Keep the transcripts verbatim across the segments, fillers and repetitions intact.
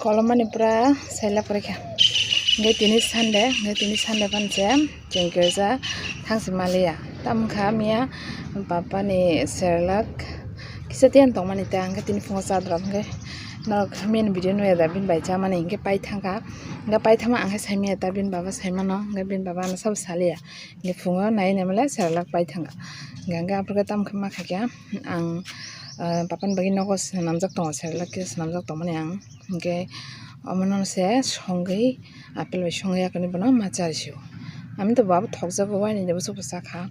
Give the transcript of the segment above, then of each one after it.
Kolomani pura saila pore kha. Hingke tini Sunday, hingke tini Sunday pan se chwng kisa thangsi maliya. Tam kha miya papa ni Cerelac kisa tiyan tongmani ta, hingke tini phungo chadram hingke norok main video nuya da bini bai chamani hingke pai thangkha. Hingke pai thangma ang khe saimiya ta bini baba saimano, hingke bini baba ano sabo saliya. Hingke phungo nai nai male Cerelac pai thangkha. Hingke, hingke aphuru khe tam khe ma khaikha ang, ah, papa ni bagwi nogo swnamjak tongo, Cerelac khe swnamjak tongmani ang. Hingke omono se songwi, apple bai songwi yakani bono ma chari sio. Ami to bo abo thokjago, waini de bwswk bwsa kha.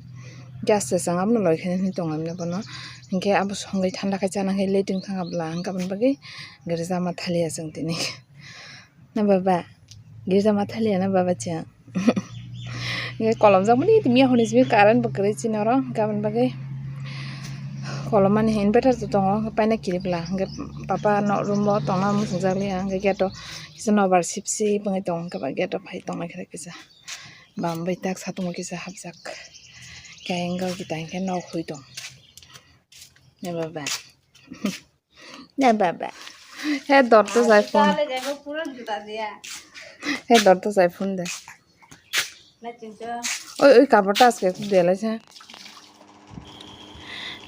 Gas se chang abono loi khe hinwi tongo amino bono. Hingke abo songwi thanda khai chana khai latrine thang abla, hingke aboni bagwi girja ma thaliya chwng tini. Na baba, girja ma thaliya na baba chwng. Hingke kolom jak mani miya hwnwi simi current bo kwrwi chini oro, hingke aboni bagwi kolom mani inverter to tongo, hingke paina kiribla, hingke papa no room o tongna muchungjak liya, hingke gate o kisa nobar sipsi bwngwi tongo, hingke ba gate o phai tongnai khe kisa bam bai tak satung o kisa hapjak, khe hingke kita hingke nok hui tong. Ne baba. Ne baba. He dor to jai phone. He dor to jai phone de. Oi, oi, kabor ta aske de lai sa.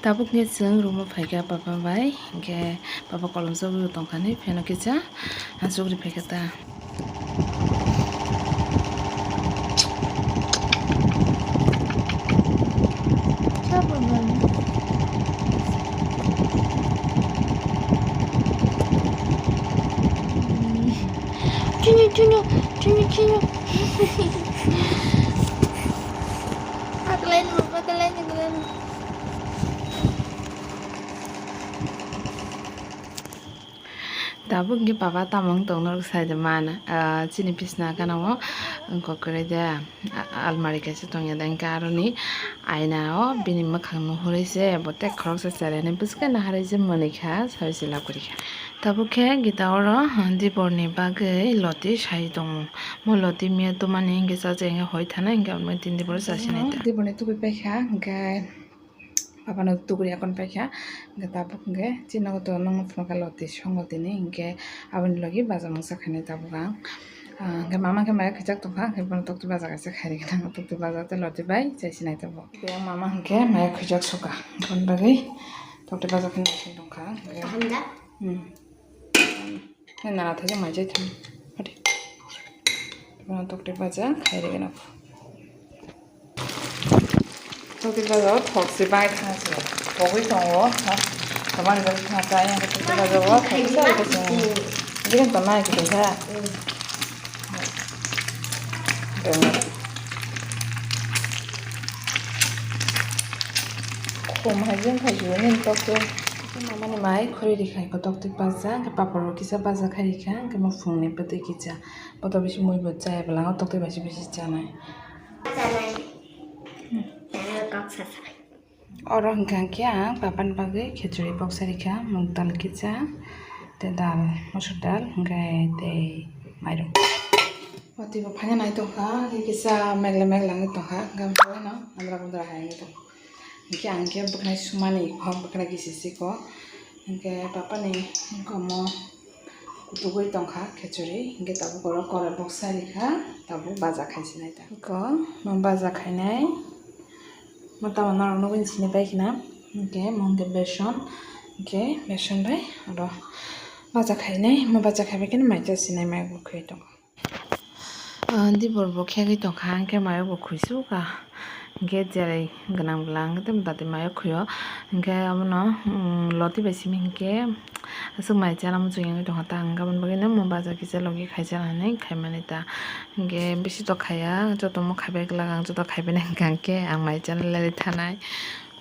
Tabuk nge chwng room o phaikha papa bai, hingke papa kolom jagwi tongkha ni pheno kisa asugri phaikha ta. Chini, chini, chini, chini. Akalai no, akalai no, akalai no. Tabuk hingke baba tamo wng tong norok sai de mana, ah, chini bisna gana o wngkok kwrwi de, ah, almari kaisa tongya de, hingke aroni aina o bini mwkhang nuhurwi se bo tek khoroksa cherani bwswk naharwi se mwnwi kha, sawi se lab kwrwi kha. Tabuk khe gita oro, ah, diborni bagwi loti sai tongo, mo loti miya tumani hingke chajaknai hoi thana hingke aboni tini dibor chasinai ta. Diborni tubui paikha hingke. Papano tuguri akon paikha, hingke tabuk hingke chini nogo to nongno phunukha loti songo tini, hingke aboni logi baja mungsa khainai tabuk ang. Ah, hingke mama hingke maya khwijak tongkha, hingke bono tokti baja kaisa khairikha, tokti baja tei loti bai chai sinai tabuk. Hingke mama hingke maya khwijak sukha, aboni bagwi tokti baja khe naising tongkha, hingke. Hmm. Nana thajak mai jai thani. Ade. Bono tokti baja khairikha. Tokti baja o thok se bai thang se. Thogwi tongo. Tokmani bagwi thang se. Ayang tokti baja o thok se bai thang se. Jikon tongnai khe tongkha. Khum hai jeng khai jiboni tokti. Mamani mai khori rikhai ko tokti baja, hingke papor bo kisa baja khai rikha, hingke mo phungni bwtwi kisa. Boto bisi mui bo chaya bwla o tokti baji bisi chanai. Chanai. Hmm. Chanai kok sa sa. Oro hingka hingke ang papani bagwi khichuri boksa rikha, mung dal kisa, tei dal, mosur dal, hingke tei mairum. Watwi bo phaina nai tongkha, hingke kisa megla megla wngwi tongkha, hingke ang poino andra bondra hai wngwi tongkha. Hingke ang khe bwkhnai sumani kho, bwkhnai gisi si kho. Hingke papani komo kutugwi tongkha khichuri, hingke tabuk oro korai boksa rikha, tabuk baja khai sinai ta. Iko mo baja khainai, mo tamo norok nugwi sini pai khna, hingke mo hingke beson, hingke beson bai oro baja khainai, mo baja khaibai kheno mai ta sinai mai bo khui tongo. Ah, dibor bo khegwi tongkha, hingke mayo bo khuisukha, hingke cherai gwnang bwla hingke tei dati mayo khuio, hingke abono, mm, loti bai simi hingke aswk mai chana muchung yangwi tongkha ta, hingke aboni bagwino mo baja kisa logi khaisa hinwi khaimani ta, hingke bisi tok khaiya, jotomo khaibai glak ang, joto khaibai nai hingka hingke ang mai chana leri thanai.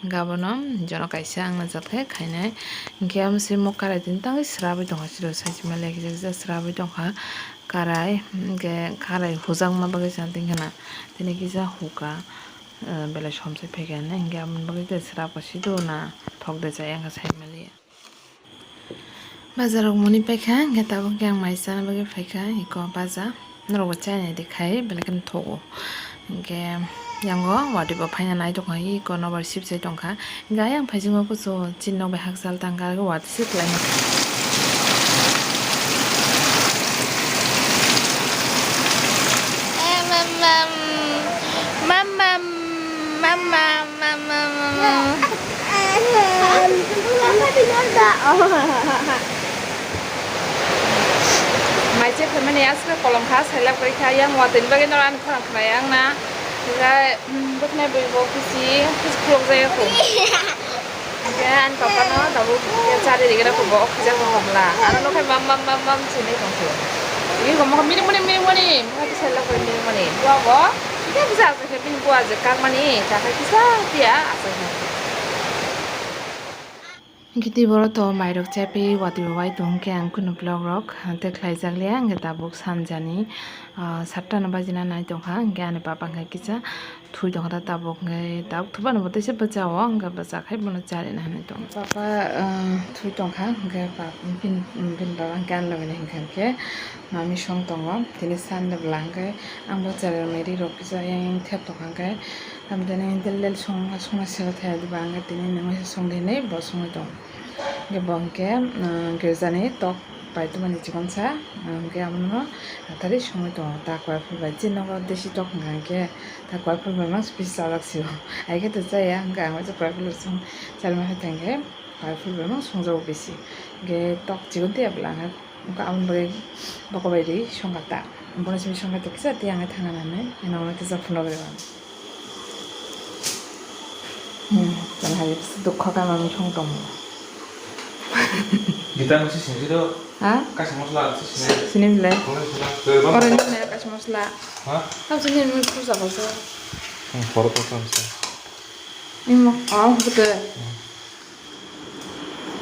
Hingke abono jono kaisa ang najak khe khainai. Hingke amo se mo karai tini tangwi srabwi tongkha, siro sai se maliya kisa kisa srabwi tongkha. Karai, hingke karai hujakma bagwi sa tingkhana. Tini kisa hukha, eh, belai somsai phaikha hinwi. Hingke aboni bagwi khe srabkha, sido na thok de chaya wngkha sai maliya. Bazar rok moni paikha, hingke tabuk khe ang mai chana bagwi phaikha, iko baja. Norok bo chainai de khai, belai kheno thogo. Hingke yango watwi bo phaina nai tongkha, iko nobar sip sai tongkha. Hingke ayang phaisingo kusu chini nok bai hakchal tangkha, watwi se kwlai. Mai se phaimani aswk kolom kha, sailak bai kha, yang watwi bagwi norok ani khorang khnai ang na. Hwnkhe, hmm, bwkhnai bui bo kisi, kisi khulok jaya kho. Hwnkhe ani papa no tabuk charwi rigena kho bo, o khajak bo hamla. Ano nokhe mam, mam, mam, mam, sini tongkhe. Ini bo mokhe mini muni, mini muni, mokhe kisa lok bai mini muni. Bo bo, kisa kisa asai khe, bini bo ajak kang mani, chakha kisa tiya asai khe. Hwnkhe tei borok to mairok chapi watwi bo bai tongkhe ang kunu vlog rok tei khlaijak liya, hwnkhe tabuk sanjani, ah, satta no bajina nai tongkha, hwnkhe ani papa hwnkhe kisa thwi tongkha ta tabuk, hwnkhe tabuk thubano bo teisa bwchao, hwnkhe bwcha khai bono charina hinwi tongo. Papa, ah, thwi tongkha, hwnkhe pap-, bini, bini baba hwnkhe ani logini hwnkhe, hwnkhe mami song tongo, tini Sunday bwla hwnkhe ang bo cherai rok kisa yang yang thep tongkha, hwnkhe Tamtini del del song songna sero thaya diba ang tini nangma se song di hinwi bo songwi tongo. Hwnkhe bo hwnkhe, um, girjani tok pai tongmani chikonsa, um, hwnkhe abono hathari songwi tongo ta koi phul bai. Chini nogo desi tok hwnkha hwnkhe ta koi phul bai mangsi bisi chajak sio. Hai khe to chaya hwnkhe ang waisa koi phul song chalma hai thangkhe koi phul bai mang songjago bisi. Hwnkhe tok chikon tiya bwla ang. Wngkha aboni bagwi bokol bai ri songkha ta. Bono simi songkha ta kisa tiyang thangna nanwi, eno ono kisa phunuk rw. Hmm, tamo hai dukha kha mami song tongo. Gita no si sini do. Ha? Kaisa masla si sini. Sini bile. Oro sila. Oro ni nera kaisa masla. Ha? Tam sini ni puja kaisa. Hmm, poro to tam sa. Imo, oh, betul. Hmm.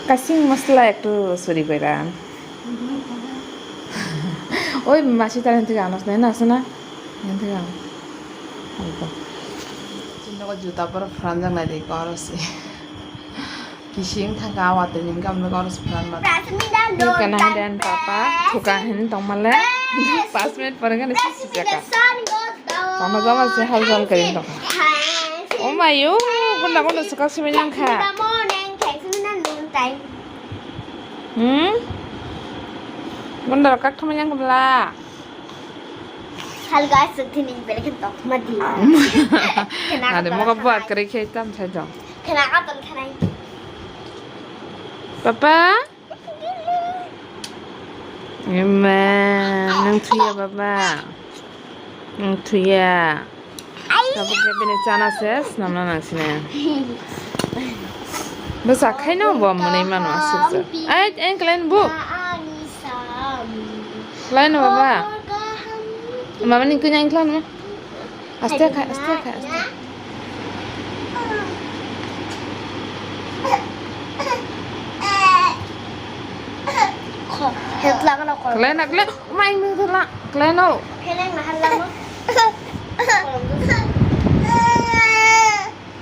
Kasing masla ektu suri koira. Oi, masi talen tiga anos nai na asana. Yang tiga. Alko. Chinno ko juta por pran jang nai de ko arosi. Kising thangka awa tini gamle ko arosi pran ma. Kana hande an papa, thuka hin tongmale. Pas minute pore gane sisi jaka. Kono jama se hal jal karin tong. Oh my, yo, gunda gunda suka sumi nang kha. Hmm? Gunda kak thumi nang bla. Hal guys, tini bele kan tok mati. Ada mo ka buat kare khai tam sai dong. Kena ka ton khanai. Papa? Emma, nang thuya baba. Nang thuya. Tabuk khe bini chana se swnamna nang sini. Bwsa khaino bo mwnwi mano aswk se. Ai, ai, khlaino bo. Khlaino baba. Mama ni kunyang khlaino. Aste khai, aste khai, aste. Khlai na, khlai. Mai nung thla. Khlai no.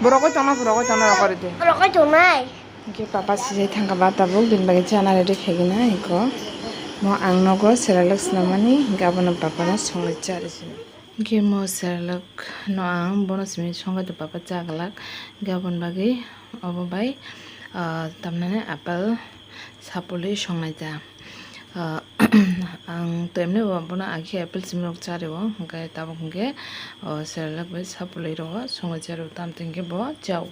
Borok oi tongna, borok oi tongna, rokori de. Borok oi tongnai. Hingke papa sijai thangka ba tabuk, bini bagwi chana ready khaigwna hingko. Mo ang nogo Cerelac swnamani, hingke abono papa no songwi cha rw sini. Hingke mo Cerelac no ang bono simi songwi to papa cha glak. Hingke aboni bagwi obo bai, ah, tamnani apple sapului songnai ta. Ah, ang to emni bo bono aghi apple simi rok cha rw o, hingke tabuk hingke, oh, Cerelac bai sapului rw o songwi cha rw o, tamtwi hingke bo chao.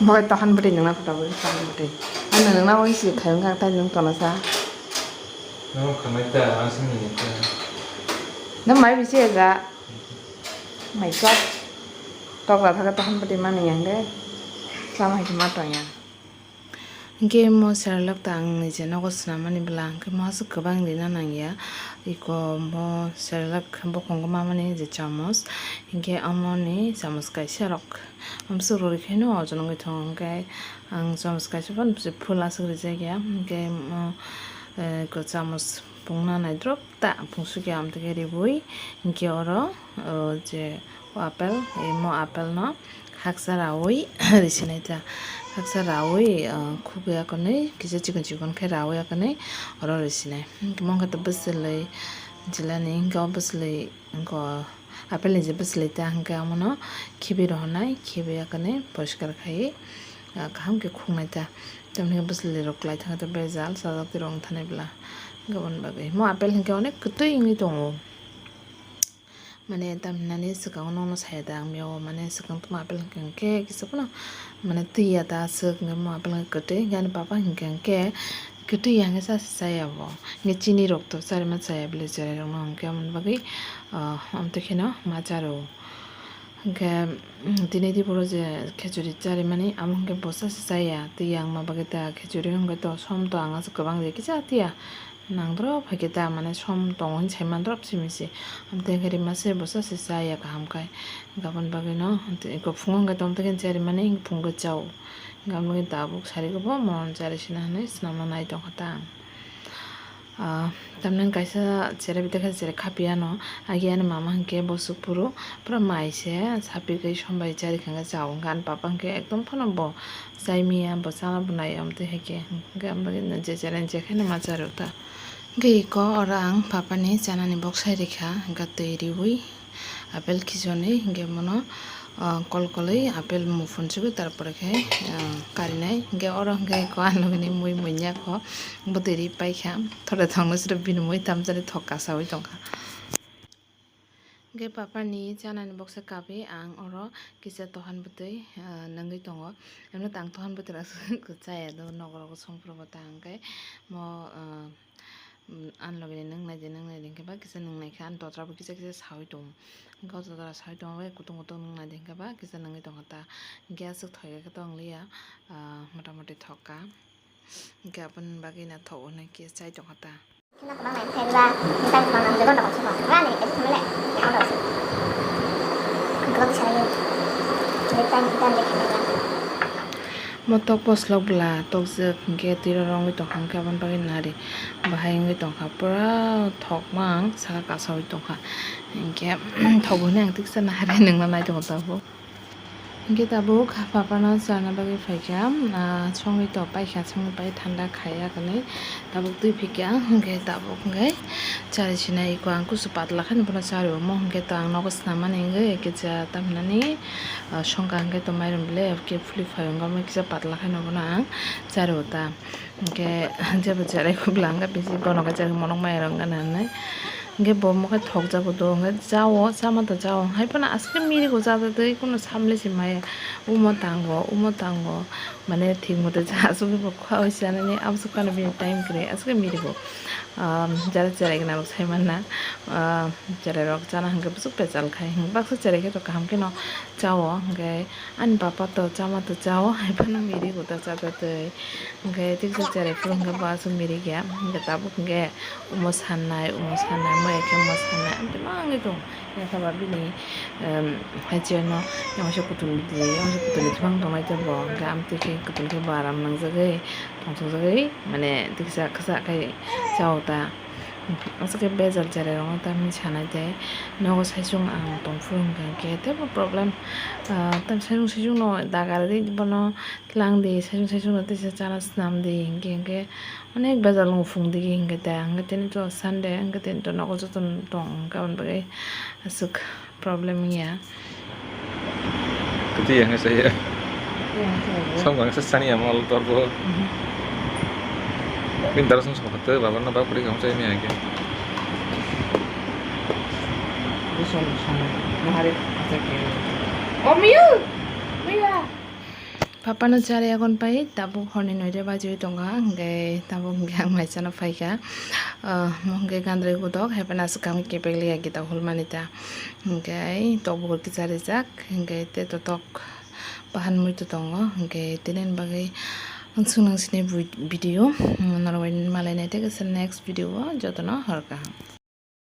Boy tohan bwtwi nungna photo bo tohan bwtwi. Ano nungna bo isi khai wngkha tai nung tono sa. Nung khamai ta ang sini ni ta. Nung mai bisi ya ja. My God. Tok ra thaka tohan bwtwi mani yang de. Sama hai ma tong ya. Hingke mo Cerelac ta ang nije nogo swnamani bwla hingke mo aswk kwbang rina nangya. Iko mo Cerelac bokhongo mamani je chamos. Hingke amoni chamos kaisa rok. Amswk rori khaino ojon wngwi tongo hingke ang chamos kaisa phano full aswk rijak ya. Hingke mo, eh, iko chamos pungna naidrop ta pungsukya amtwkhe ribui. Hingke oro, oh, je O apple, imo apple no haksa raui risinai ta. Haksa raui, ah, khugui akonwi kisa chikon chikon khe raui akonwi oro risinai. Hingke mo khe to bwswlwi jilani hingke o bwswlwi hingke o apple ni je bwswlwi ta hingke omono khibi rohornai, khibi akonwi poriskar khaiwi, ah, kaham khe khuknai ta. Tamoni hingke bwswlwi rok kwlai thangkhe to bejal sajak twi rok wngthanai bwla. Hingke aboni bagwi mo apple hingke onek kwtwi wngwi tongo. Mane tamhinani swkango nokno saya da ang miyao, mane swkang tongma apple hwnkhe hwnkhe kisa phano mane twi ya da aswk hwnkhe mo apple hwnkhe kwtwi hwnkhe ani papa hwnkhe hwnkhe kwtwi ya hwnkhe chasi chaya bo, hwnkhe chini rok to charima chaya bile cherai rokno hwnkhe aboni bagwi, ah, amtwi kheno ma charo. Hwnkhe, mm, tini diporo je khechuri charimani amo hwnkhe bo chasi chaya twi ya wngma bagwi ta khechuri hwnkhe to som to ang aswk kwbang de kisa tiya. Nangdrop hai khe ta, mane, som tongo hinwi sai mandrop simi se. Amtwi hwnkhe rima se bwsa se cha ya kaham khai. Hwnkhe aboni bagwi no, hwnkhe phungo hwnkhe tongtwkhe charimani, hwnkhe phungo chao. Hwnkhe aboni bagwi tabuk sari khe bo mon chari sina hinwi swnamna nai tongkha ta ang. Ah, tamni kaisa cherai bithai khe cherai khapiya no. Agi ani mama hwnkhe bwswk phuru pura mai se sapi khe som bai chari kha hwnkhe chao. Hwnkhe ani papa hwnkhe ekdom phano bo chai miya, bo chana bo nai, amtwi hai khe. Hwnkhe aboni bagwi je chari je khe no ma charo ta. Hwnkhe iko oro ang papani chanani boksai rikha, hwnkhe twi riwi apple khichonwi, hwnkhe bono, ah, kol kolwi apple muphunchugwi, tarpore khe, ah, karinai. Hwnkhe oro hwnkhe iko ang logini mui muinya kho, bwtwi ri paikha, thore thongno siro bini mui tamjani thok kasawi tongkha. Hwnkhe papani chanani boksa kapi ang oro kisa tohan bwtwi, ah, nungwi tongo. Emno tang tohan bwtwi rok chaya do, nogo rogo songphuru bo ta hwnkhe mo, ah, mm, ani logini nungnai de, nungnai de hwnkhe ba kisa nungnai kha, ani totra bo kisa kisa sawi tongo. Hwnkhe o totra sawi tongo, bai kutung kutung nungnai de hwnkhe ba kisa nungwi tongkha ta. Hwnkhe aswk thok ya khe tong liya, ah, mota moti thok kha. Hwnkhe aboni bagwi na thok hwnwi khe chai tongkha ta. Mo tok poslok bwla tokjak hwnkhe twi rw rwngwi tongkha, hwnkhe aboni bagwi nari bahai wngwi tongkha, pura thokma ang saka kasawi tongkha, hwnkhe thok hwnwi ang tiksa nahari nungna nai tongo tabuk. Hwnkhe tabuk papano charna bagwi phaikha, ah, songwi to paikha, songwi pai thanda khaiya hwnwi tabuk twi phikha, hwnkhe tabuk hwnkhe chari sinai iko ang kusu patla khe bono chari omo hwnkhe to ang nogo swnam mani wngwi kisa tamhinani, ah, songkha hwnkhe to mairum bele khe phuli phai wngkha omo kisa patla khe no bono ang chari o ta. Hwnkhe jebo cherai khe bwla hwnkhe bisi gono khe cherai monok maya rok wngkha na hinwi. Hwnkhe bo mokhe thokjago do hwnkhe chao, chama to chao. Hai phano aswk khe mirigo chajagwi kuno samle se maya. Umo tango, umo tango. Mane thik mote cha aswk khe bo khwao chanani aboswk phano bini time kwrwi aswk khe mirigo. Ah, jara cherai gwnang rok sai manna. Ah, cherai rok chana hwnkhe bwswk pechal khai. Baksa cherai khe to kaham kheno chao. Hwnkhe ani bapa to chama to chao. Hai phano mirigo ta chajagwi. Hwnkhe tiksa cherai phuru hwnkhe bo aswk mirik ya, hwnkhe tabuk hwnkhe omo sannai, omo sannai, moya khe omo sannai, amtwi ma wngwi tongo. Yakhe ba bini, em, haicheno, yang waisa kuthulwi di, yang waisa kuthulwi thwng tongnai tei bo, hwnkhe amtwi khe kuthul khe bo aram nangjagwi, tongsokjagwi, mane, tiksa kwchak khai chao ta. Aswk khe bejal cherai rokno tamni sanai tei nogo saichung ang tongphuru hwnkha khe teibo problem, ah, tam saichung saichung no dagar di bono tlang di saichung saichung no teisa chana swnam di hinkhe hinkhe onek bejal nw phung digi hinkhe ta hinkhe tini to Sunday hinkhe tini to nogo joto tong hinkhe aboni bagwi aswk problem wngya. Kwtwi yang saya. Yang saya. Samkang sa sani ya mol torbo. Mhm. Ini darah sung sung kata baba na bapa dia kamu saya ini aja. Busong busong. Mahari aja kiri. Om yu. Mila. Papano chari agon pai tabuk horni noita bajiwi tongo hwnkhe tabuk hwnkhe ang maisano phaikha. Ah, mo hwnkhe gandri gudok hai phano aswk kami kepek liya gita hulmani ta. Hwnkhe tokbo kisa rijak, hwnkhe tei totok bahan muitu tongo, hwnkhe tini bagwi ang swngnangsini video norok bai malainai tei kisa next video o jotono hor kaham.